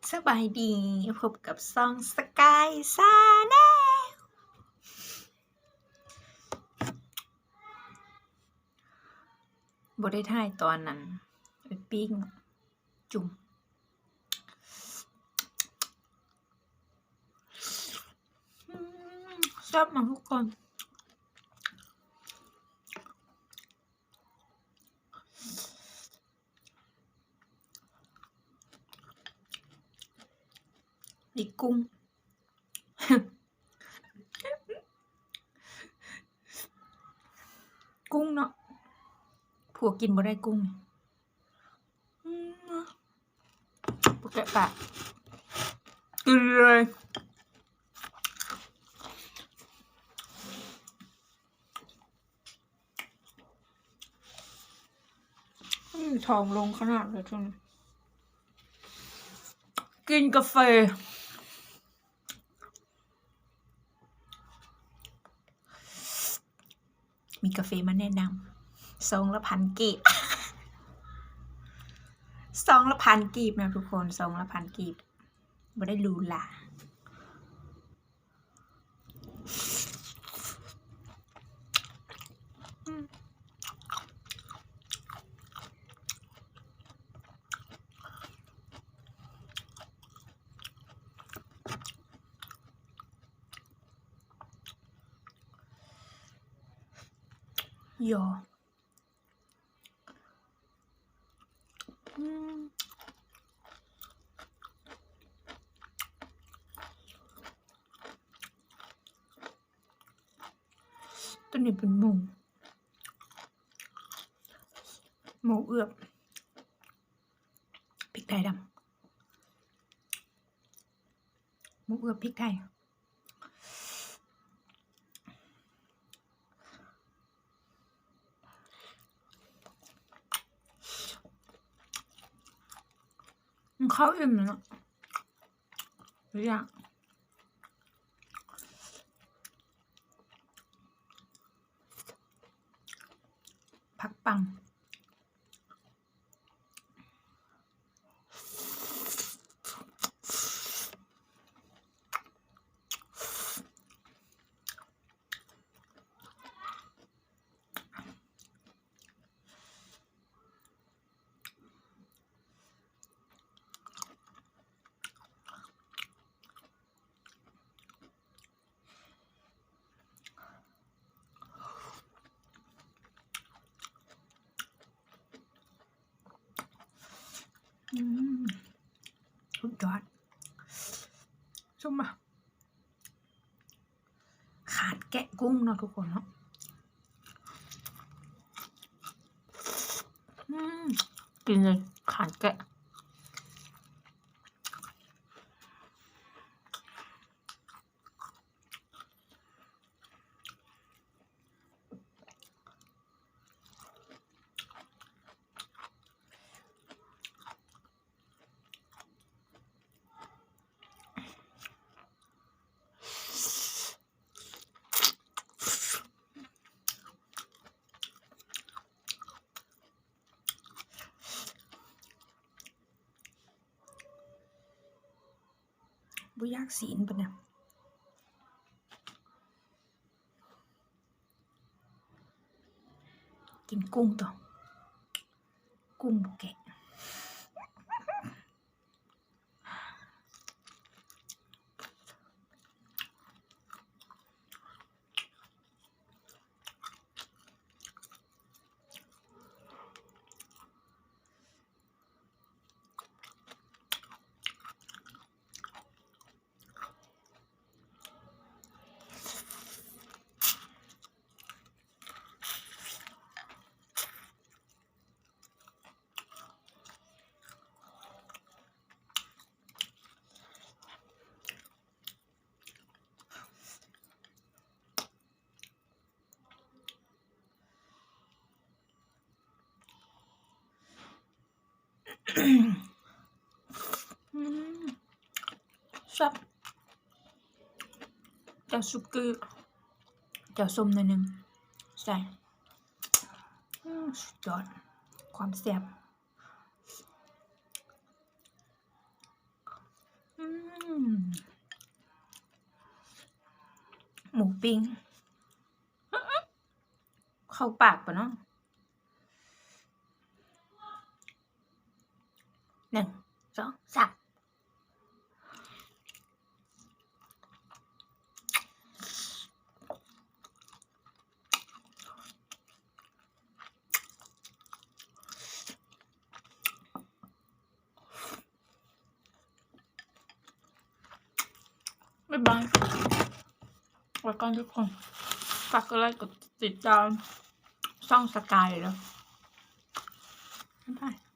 ສະບາຍດີ ພົບກັບຊ່ອງ Sky Channel ບໍ່ໄດ້ຖ່າຍຕອນນັ້ນ ໄປປີ້ງຈຸ່ມ ອືມ ແຊບມາກທຸກຄົນ. ນີ້ກຸ້ງ ກຸ້ງເນາະ ຜົວກິນບໍ່ໄດ້ກຸ້ງ ອືມ ບໍ່ແກະປາກ ກິນເລີຍ. ອືມ ທ້ອງໂລ່ງຂະໜາດເລີຍຊ່ວງນີ້ ກິນກາເຟ ມີກາເຟມາແນະນຳ ຊອງລະພັນກີບ ຊອງລະພັນກີບນະທຸກຄົນ ຊອງລະພັນກີບ ບໍ່ໄດ້ຫຼູຫຼາ. ຢໍ ອືມ ຕົວນີ້ເປັນໝູ ໝູເອືອບພິກໄທດຳ ໝູເອືອບພິກໄທ. ມັນເຂົ້າອີ່ມເນາະ ທຸກຢ່າງ ຜັກປັງ. ອືມ ສຸດຍອດ ຊຸມມາ ຂານແກະກຸ້ງເນາະທຸກຄົນເນາະ ອືມ ກິນເລີຍ ຂານແກະ. ບໍ່ຢາກຊີ້ນປານໃດ ກິນກຸ້ງຕໍ່ ກຸ້ງບໍ່ແກະ. ອືມ ແຊບ ແຈ່ວສຸກີ້ ແຈ່ວສົ້ມໜ້ອຍໜຶ່ງ ແຊບ ອືມ ສຸດຍອດ ຄວາມແຊບ. ໝູປີ້ງ ເຂົ້າປາກປະເນາະ ໜຶ່ງ ສອງ ສາມ. ບາຍບາຍ ໄວ້ກ່ອນທຸກຄົນ ຝາກກົດໄລກົດຕິດຕາມຊ່ອງສະກາຍເດີ ບາຍບາຍ.